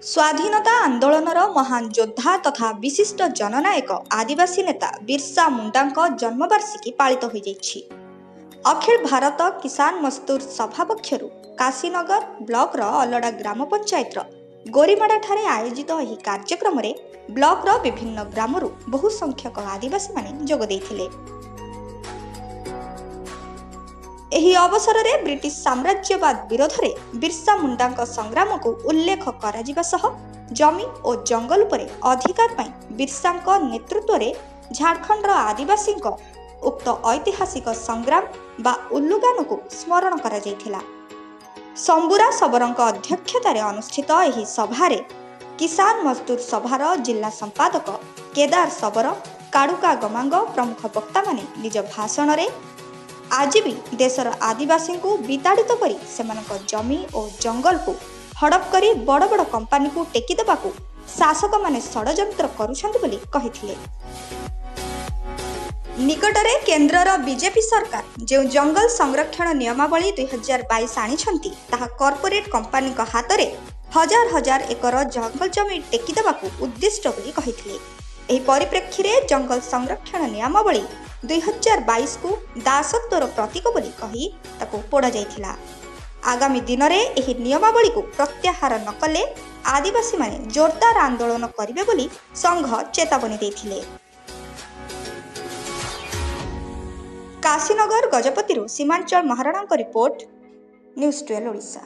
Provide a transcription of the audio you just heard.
ସ୍ୱାଧୀନତା ଆନ୍ଦୋଳନର ମହାନ ଯୋଦ୍ଧା ତଥା ବିଶିଷ୍ଟ ଜନନାୟକ ଆଦିବାସୀ ନେତା ବିର୍ସା ମୁଣ୍ଡାଙ୍କ ଜନ୍ମବାର୍ଷିକୀ ପାଳିତ ହୋଇଯାଇଛି। ଅଖିଳ ଭାରତ କିଷାନ ମଜଦୁର ସଭା ପକ୍ଷରୁ କାଶୀନଗର ବ୍ଲକର ଅଲଡ଼ା ଗ୍ରାମ ପଞ୍ଚାୟତର ଗୋରିମାଡ଼ାଠାରେ ଆୟୋଜିତ ଏହି କାର୍ଯ୍ୟକ୍ରମରେ ବ୍ଲକର ବିଭିନ୍ନ ଗ୍ରାମରୁ ବହୁ ସଂଖ୍ୟକ ଆଦିବାସୀମାନେ ଯୋଗ ଦେଇଥିଲେ। ଏହି ଅବସରରେ ବ୍ରିଟିଶ ସାମ୍ରାଜ୍ୟବାଦ ବିରୋଧରେ ବିର୍ସା ମୁଣ୍ଡାଙ୍କ ସଂଗ୍ରାମକୁ ଉଲ୍ଲେଖ କରାଯିବା ସହ ଜମି ଓ ଜଙ୍ଗଲ ଉପରେ ଅଧିକାର ପାଇଁ ବିର୍ସାଙ୍କ ନେତୃତ୍ୱରେ ଝାଡ଼ଖଣ୍ଡର ଆଦିବାସୀଙ୍କ ଉକ୍ତ ଐତିହାସିକ ସଂଗ୍ରାମ ବା ଉଲ୍ଲୁଗାନକୁ ସ୍ମରଣ କରାଯାଇଥିଲା। ସମ୍ବୁରା ଶବରଙ୍କ ଅଧ୍ୟକ୍ଷତାରେ ଅନୁଷ୍ଠିତ ଏହି ସଭାରେ କିଷାନ ମଜଦୁର ସଭାର ଜିଲ୍ଲା ସମ୍ପାଦକ କେଦାର ଶବର, କାଡୁକା ଗମାଙ୍ଗ ପ୍ରମୁଖ ବକ୍ତାମାନେ ନିଜ ଭାଷଣରେ ଆଜି ବି ଦେଶର ଆଦିବାସୀଙ୍କୁ ବିତାଡ଼ିତ କରି ସେମାନଙ୍କ ଜମି ଓ ଜଙ୍ଗଲକୁ ହଡପ କରି ବଡ଼ ବଡ଼ କମ୍ପାନୀକୁ ଟେକି ଦେବାକୁ ଶାସକମାନେ ଷଡ଼ଯନ୍ତ୍ର କରୁଛନ୍ତି ବୋଲି କହିଥିଲେ। ନିକଟରେ କେନ୍ଦ୍ରର ବିଜେପି ସରକାର ଯେଉଁ ଜଙ୍ଗଲ ସଂରକ୍ଷଣ ନିୟମାବଳୀ 2022 ଆଣିଛନ୍ତି, ତାହା କର୍ପୋରେଟ୍ କମ୍ପାନୀଙ୍କ ହାତରେ ହଜାର ହଜାର ଏକର ଜଙ୍ଗଲ ଜମି ଟେକି ଦେବାକୁ ଉଦ୍ଦିଷ୍ଟ ବୋଲି କହିଥିଲେ। ଏହି ପରିପ୍ରେକ୍ଷୀରେ ଜଙ୍ଗଲ ସଂରକ୍ଷଣ ନିୟମାବଳୀ 2022କୁ ଦାସତ୍ୱର ପ୍ରତୀକ ବୋଲି କହି ତାକୁ ପୋଡ଼ାଯାଇଥିଲା। ଆଗାମୀ ଦିନରେ ଏହି ନିୟମାବଳୀକୁ ପ୍ରତ୍ୟାହାର ନ କଲେ ଆଦିବାସୀମାନେ ଜୋରଦାର ଆନ୍ଦୋଳନ କରିବେ ବୋଲି ସଂଘ ଚେତାବନୀ ଦେଇଥିଲେ। କାଶୀନଗର ଗଜପତିରୁ ସୀମାଞ୍ଚଳ ମହାରଣାଙ୍କ ରିପୋର୍ଟ, ନ୍ୟୁଜ୍ 12 ଓଡ଼ିଶା।